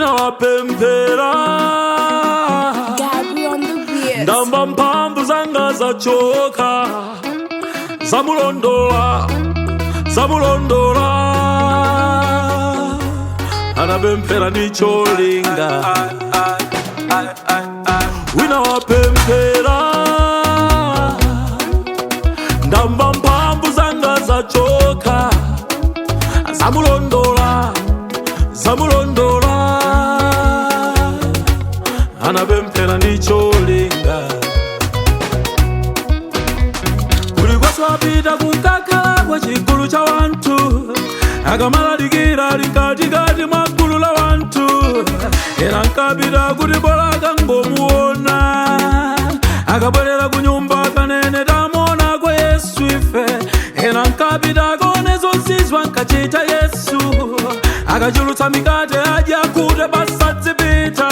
Wina wapemphera. Gabri on the beat. Ndamva mphamvu zanga zachoka, zamulondola, zamulondola. Anapemphera ndi cholinga. Wina wapemphera, ndamva mphamvu zanga zachoka, zamulondola, zamulondola. Anapemphera ndi cholinga. Kulikonse wapita kukakhala kwa chigulu cha wanthu, akamalalikira likatikati mwa gulu la wanthu. Ena nkapita kuti bola akangomuona, akabwerera ku nyumba kanene tamuonako Yesu ife. Ena nkapita akaone zozizwa nkachita Yesu, akachulutsa mikate adya kuti basadzipita.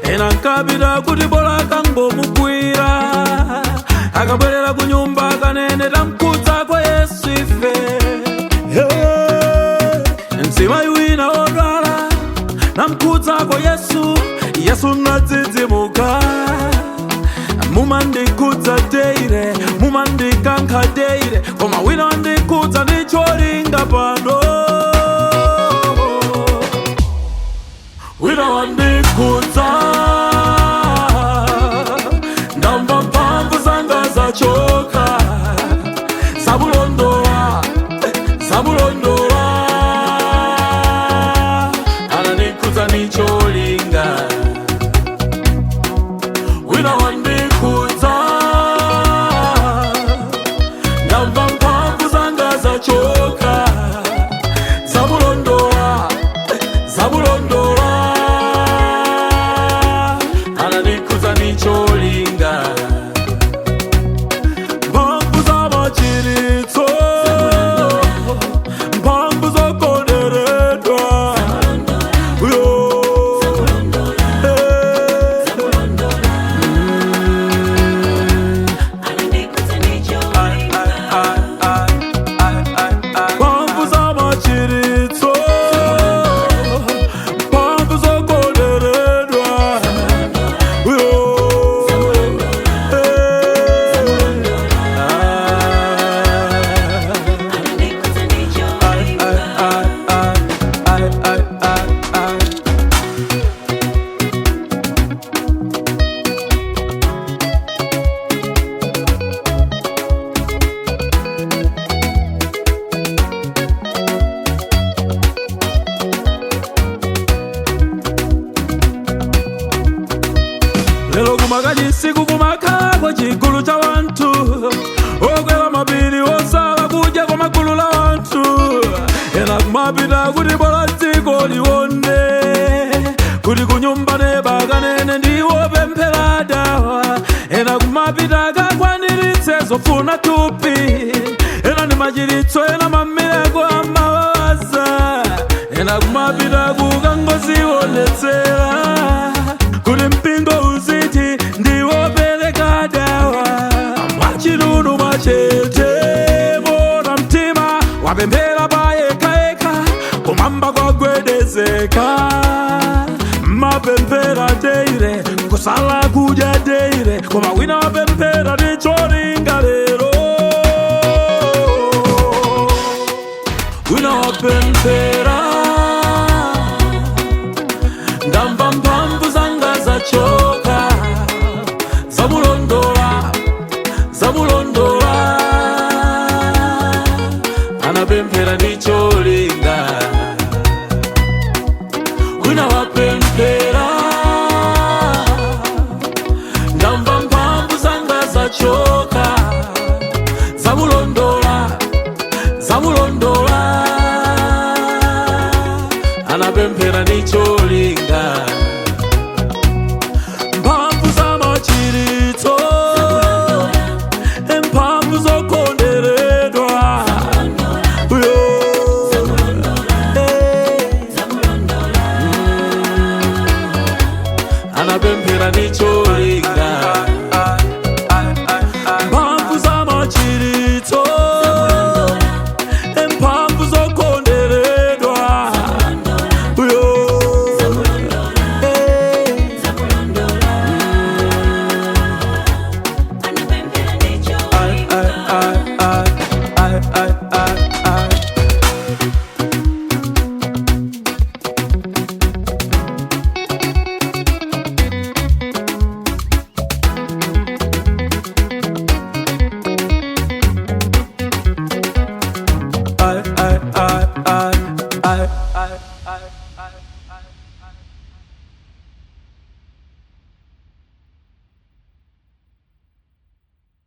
Ena nkapita kuti bola akangomugwira, akabwerera ku nyumba kanene tamkudza kwa Yesu ife. Hey, mzimayi wina odwala namkudza kwa Yesu, Yesu nadzidzimuka. Mumandikudza daily, mumandikankha daily, koma wina wandikudza ndi cholinga pano. Wina wandikudza, ndamva mphamvu zanga zachoka, zamulondola, zamulondola. Anandikudza ndi cholinga. Wina wandikudza, ndamva mphamvu zanga zachoka, zamulondola, zamulondola. Anandikudza ndi cholinga. Mphamvu za machiritso, mphamvu zokonderedwa. Yo. Hey. Mphamvu za machiritso, mphamvu zokonderedwa. Yo. Hey. Ah. I, I, I, I. Lero kumakachisiku kumakhala kwa chigulu cha wanthu, okwera mapiri, osala kudya kwa magulu la wanthu. Ena kumapita kuti bola dziko liwone, kuti kunyumba nebakanene ndiwo pemphera dawa. Ena kumapita akakwaniritse zofuna thupi, ena ndi machiritso, ena mamireko amawaza. Ena kumapita kukangozionetsera kuti mpingo uziti ndiwopereka dawa. Mwachilulu mwachete mona mtima wapemphera payekayeka, kumwamba kwagwedezeka. Mapemphera daily, kusala kudya daily, koma wina wapemphera ndi cholinga lero. Wina wapemphera, ndamva mphamvu zanga zachoka, zamulondola, zamulondola. Anapemphera ndi cholinga. Wina wapemphera, ndamva mphamvu zanga zachoka, zamulondola, zamulondola. Anapemphera ndi cholinga. Mphamvu za machiritso, mphamvu zokonderedwa. Yo. Eh. Anapemphera ndi cholinga.